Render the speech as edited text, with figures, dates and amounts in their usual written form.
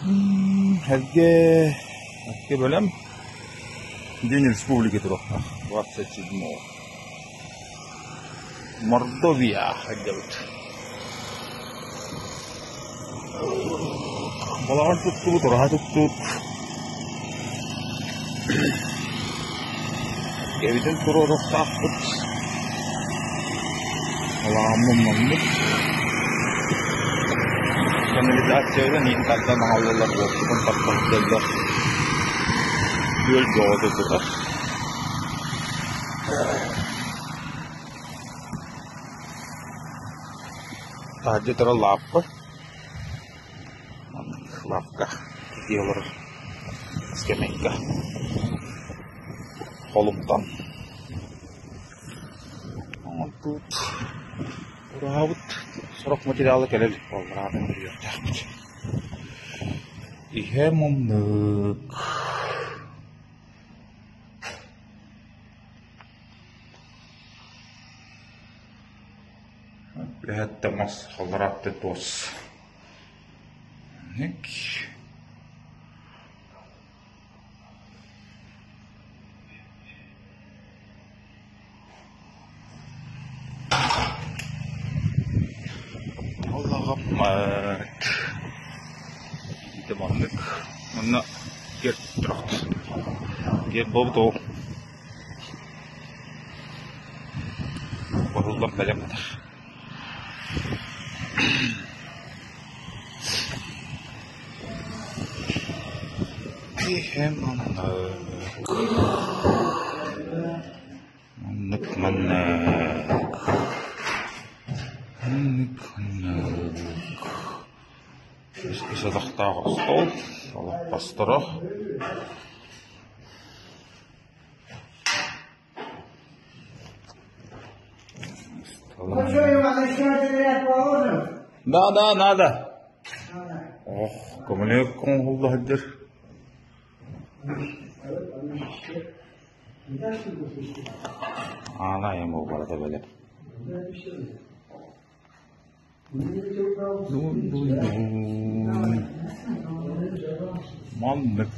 Эргэ эргэ бэлэм День Республики туруохтаах 27 Мордовия сылдьабыт. Балаҕан туттубут, ураһа туттубут. Эбитин туруоруохтаахпыт. Балаҕаммын маннык. Канализациябытын иин тардан аҕаллылар, уоппутун тардан сылдьаллар. Күөл бөҕөтө сытар. Таһырдьа турар лааппы, лаапка итии олорор скамейка холумтан оҥорбут ураһабыт сорох материала кэлэ илик буоллар аатын көрүөхтээхпит. Иһэ муннук. Үөһэттэ мас, аллараатта туос. Ник. Аллаҕаммыт. Ити маннык. Манна герб турахтар. Герб буолбут ол. Оһуллан бэлэм этэр. Иһэм маннык. Маннык маннык. Маннык маннык. Үс атахтаах остуол, олоппосторо. Ну что, Иван, еще один ряд положим? Да, да, надо. Ох, көмөлөөх оҥоһулла сылдьар. Аана айан буолбарата бэлэм. Маннык.